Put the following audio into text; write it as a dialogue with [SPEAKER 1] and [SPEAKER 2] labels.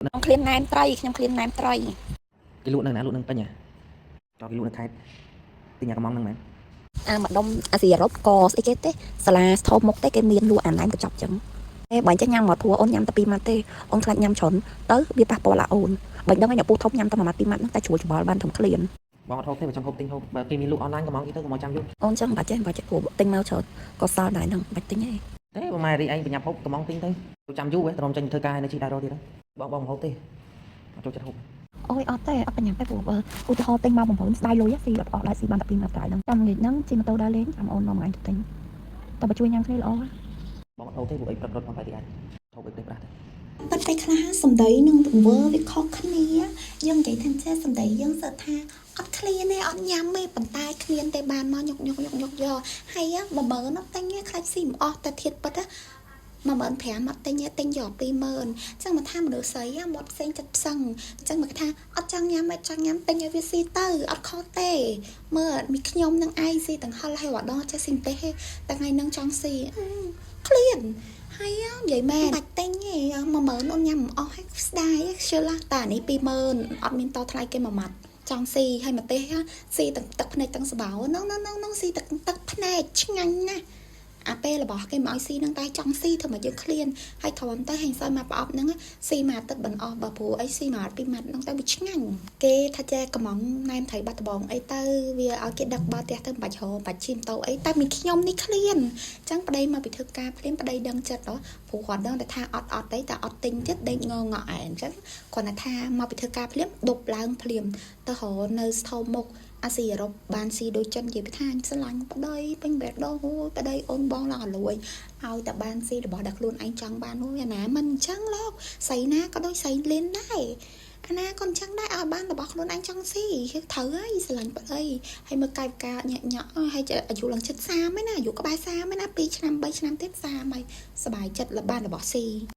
[SPEAKER 1] ខ្ញុំឃ្លានណែមត្រីខ្ញុំឃ្លានណែមត្រី
[SPEAKER 2] គេលក់នៅណាលក់នឹងពេញហ៎តោះគេលក់នៅខេត្តទិញអាកំងហ្នឹងមែន
[SPEAKER 1] អាម្ដុំអាស៊ីអឺរ៉ុបក៏ស្អីគេទេសាលាស្ថមមុខទេគេមានលក់អាណែមកញ្ចប់ចឹងទេបើអញ្ចឹងញ៉ាំមកព្រោះអូនញ៉ាំតែពីរម៉ាត់ទេអូនខ្លាចញ៉ាំច្រើនទៅវាប៉ះពាល់អាអូនបើដឹងហើយអ្នកពូធំញ៉ាំតែមួយម៉ាត់ពីរម៉ាត់ហ្នឹងតែជ្រួលច្បល់បានធំឃ្លាន
[SPEAKER 2] បងអត់ហូបទេបើចង់ហូបទិញហូបបើគេមានលក់អនឡាញកំងគេទៅកុំមកចាំយូរ
[SPEAKER 1] អូនចឹងបាច់ចេះបាច់ចេះព្រោះទិញមកច្រើនក៏សល់ដែរហ្នឹងបាច់ទិញទេ
[SPEAKER 2] ទេបើម៉ែរីឯងបញ្ញាប់ហូបកំងទិញទៅចាំយូរហ៎ត្រមចេញធ្វើការនៅជីដែររទៀតបងបងមិនហូបទេអត់ចូលចិត្តហូប
[SPEAKER 1] អូយអត់ទេអត់បញ្ញាប់ទេព្រោះបើឧទាហរណ៍ទិញមក9ស្ដាយលុយស៊ីអត់អស់ដែរស៊ីបានតែពីរម៉ាត់ក្រោយហ្នឹងចាំងាយហ្នឹងជិះម៉ូតូដើរលេងចាំអូននាំឯងទៅទិញតែបើជួយញ៉ាំគ្នាល្អ
[SPEAKER 2] បងអត់ហូបទេព្រោះអីព្រឹករត់ផងបែរទីអាចហូបអីព្រេះប្រាស់ទេ
[SPEAKER 3] ប៉ុន្តែខ្លះសម្ដីនិងទង្វើវាខុសគ្នាយើងនិយាយថាចេះសម្ដីយើងសើថាអត់ឃ្លានទេអត់ញ៉ាំទេប៉ុន្តែគ្មានទេបានមកញុកញុកញុកញុកយកហើយ10000អត់ទិញទេខ្លាចស៊ីមិនអស់តែធៀបពិត15000អត់ទិញទេទិញយក20000ចឹងមកថាមនុស្សស្រីមាត់ផ្សេងចិត្តផ្សឹងចឹងមកថាអត់ចង់ញ៉ាំអត់ចង់ញ៉ាំទិញឲ្យវាស៊ីទៅអត់ខុសទេមើលមីខ្ញុំនឹងឯងស៊ីទាំងហិលហើយរដងចេះស៊ីម្ទេសទេតែថ្ងៃហ្នឹងចង់ស៊ីឃ្លាន ហើយនិយាយមែនបាច់ទិញទេ10000អូនញ៉ាំមិនអស់ហើយស្ដាយខ្ជិលតានេះ20000អត់មានតថ្លៃគេមួយម៉ាត់ចង់ស៊ីហើយម្ទេសស៊ីទាំងទឹកភ្នែកទាំងសបោហ្នឹងហ្នឹងហ្នឹងស៊ីទឹកទឹកភ្នែកឆ្ងាញ់ណាស់អាពេលរបស់គេមកឲ្យស៊ីនឹងតែចង់ស៊ីធ្វើមកយើងឃ្លានហើយទ្រាំទៅហែងសើមកប្រអប់ហ្នឹងស៊ីមកទឹកមិនអស់បើព្រោះអីស៊ីមកពីរម៉ាត់ហ្នឹងទៅវាឆ្ងាញ់គេថាចេះកំងណែមត្រីបាត់ដបងអីទៅវាឲ្យគេដឹកបាត់ផ្ទះទៅមិនបាច់របាច់ឈីមតោអីតែមានខ្ញុំនេះឃ្លានចឹងប្តីមកពីធ្វើការភ្លាមប្តីដឹងចិត្តហ៎ព្រោះគាត់ដឹងតែថាអត់អត់ទេតែអត់ទិញទៀតដេកងងក់ឯងអញ្ចឹងគាត់តែថាមកពីធ្វើការភ្លាមដប់ឡើងភ្លាមទៅរកនៅស្ថោមុខអាស៊ីអឺរ៉ុបបានស៊ីដូចចិននិយាយពីថាស្រឡាញ់ប្តីពេញបេះដូងអូយប្តីអូនបងឡើងអលួយឲ្យតែបានស៊ីរបស់ដែលខ្លួនឯងចង់បានអូយអាណាមិនអញ្ចឹងលោកស្រីណាក៏ដូចស្រីលៀនដែរអាណាក៏អញ្ចឹងដែរឲ្យបានរបស់ខ្លួនឯងចង់ស៊ីគឺត្រូវហើយស្រឡាញ់ប្តីហើយមើលកាយវិការញាក់ញាក់ហើយអាយុឡើងជិត30ហើយណាអាយុក្បែរ30ហើយណា2ឆ្នាំ3ឆ្នាំទៀត30ហើយសบายចិត្តលបានរបស់ស៊ី។